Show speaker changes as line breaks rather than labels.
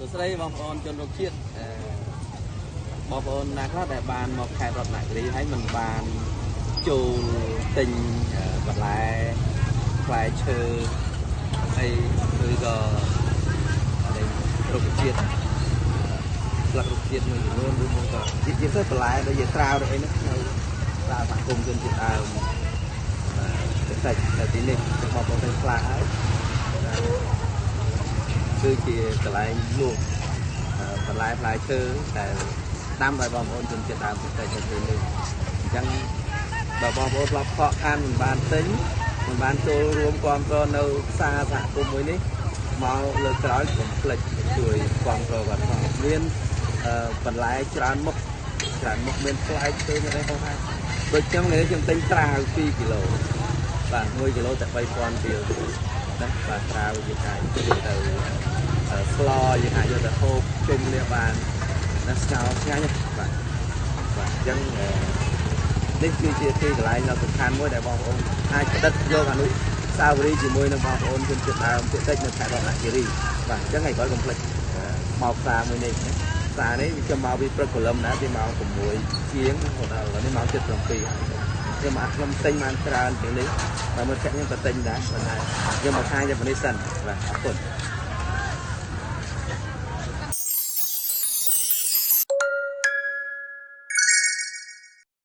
សួស្តីបងប្អូនជនរួមជាតិ បងប្អូនណាខ្លះដែលបានមកខេត្តរតនគិរីហើយមិនបានចូលទិញបន្លែផ្លែឈើអី ឬក៏រុក្ខជាតិ ស្លឹករុក្ខជាតិមួយចំនួន ឬមកក៏ជាពិសេសបន្លែដូចជាត្រាវឬអីហ្នឹង នៅត្រាវសហគមន៍ជនជាតិដើមតិចនៅទីនេះ បងប្អូនឃើញខ្លះហើយ គឺជាកន្លែងលក់បន្លែផ្លែឈើដែលដាំដោយបងប្អូនជនជាតិដើមតិចនៅទីនេះ។ អញ្ចឹងបើបងប្អូនធ្លាប់ខកខានមិនបានទិញ មិនបានចូលរួមគាំទ្រនៅផ្សារសហគមន៍មួយនេះ មកលើកក្រោយកុំភ្លេចជួយគាំទ្រគាត់ផង។ មានបន្លែច្រើនមុខ ច្រើនមុខ មានផ្លែឈើ មានអីផង។ ថាដូចខ្ញុំថ្ងៃនេះ ខ្ញុំទិញត្រាវ 2 គីឡូ បាទ 1 គីឡូតែ 3000 រៀលណា បាទ។ ត្រាវយើងអាចយកទៅស្ល យើងអាចយកទៅហូបជុំគ្នាបានណា ស្ងោរឆ្ងាញ់ បាទ បាទ។ អញ្ចឹងនេះគឺជាទីកន្លែងដ៏សំខាន់មួយដែលបងប្អូនអាចផ្តិតយកអនុស្សាវរីយ៍ជាមួយនឹងបងប្អូនជនជាតិដើមភាគតិចនៅខេត្តរតនគិរី បាទ។ អញ្ចឹងថ្ងៃក្រោយកុំភ្លេចមកផ្សារមួយនេះណា។ ផ្សារនេះវាខ្ញុំមកពីព្រឹកព្រលឹមដែរ ពីម៉ោង 6 ជាង រហូតដល់ឥឡូវនេះម៉ោង 7 ហើយ។ ខ្ញុំទិញបានច្រើនជាងនេះ បើមើលភ័ក្រខ្ញុំក៏ទិញដែរ ប៉ុន្តែខ្ញុំមកខាញតែប៉ុណ្នេះសិន បាទ។ អរគុណ។